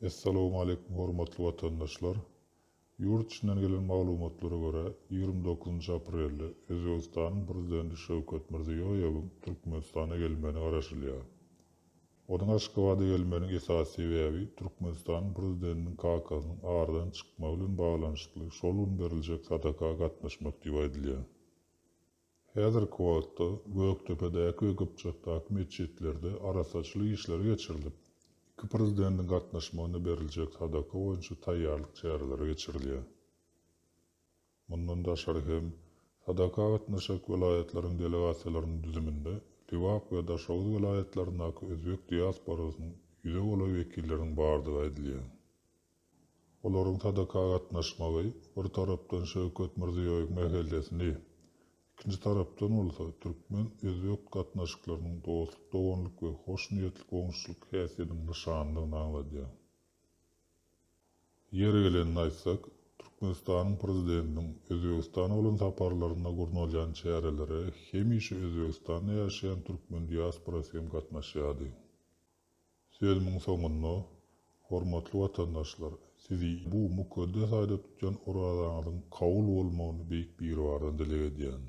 Essalawmaleýkum hormatly watandaşlar! Ýurt içinden gelen maglumatlara görä, 29-njy aprelde Özbegistanyň Prezidenti Şawkat Mirziýoýewiň Türkmenistana gelmegine garaşylýar. Onuň Aşgabada gelmeginiň esasy sebäbi Türkmenistanyň Prezidentiniň kakasynyň aradan çykmagy bilen baglanyşykly şol gün beriljek sadaka gatnaşmak diýip aýdylýar. Häzirki wagtda Gökdepedäki we Gypjakdaky metjitlerde arassaçylyk işleri geçirilip, iki prezidentiň gatnaşmagynda beriljek sadaka boýunça taýýarlyk çäreleri geçirilýär. Mundan daşary hem, sadaka gatnaşjak welaýatlaryň delegasiýalarynyň düzüminde Lebap we Daşoguz welaýatlaryndaky özbek diasporasynyň ýüze golaý wekilleriniň bardygy aýdylýar. Olaryň sadaka gatnaşmagy, bir tarapdan Şöwket Mirziýoýewiň mähellesini, ikinji tarapdan bolsa, türkmen-özbek gatnaşyklarynyň dostluk-doganlyk we hoşniýetli goňşuçylyk häsiýetiniň nyşanydygyny aňladýar. Ýeri gelende aýtsak, Türkmenistanyň Prezidentiniň Özbegistana bolan saparlarynda gurnalýan çärelere hemişe Özbegistanda ýaşaýan türkmen diasporasy hem gatnaşýardy. Sözümiň soňunda, hormatly watandaşlar, sizi bu mukaddes aýda tutýan orazaňyzyň kabul bolmagyny Beýik Biribardan dileg edýän.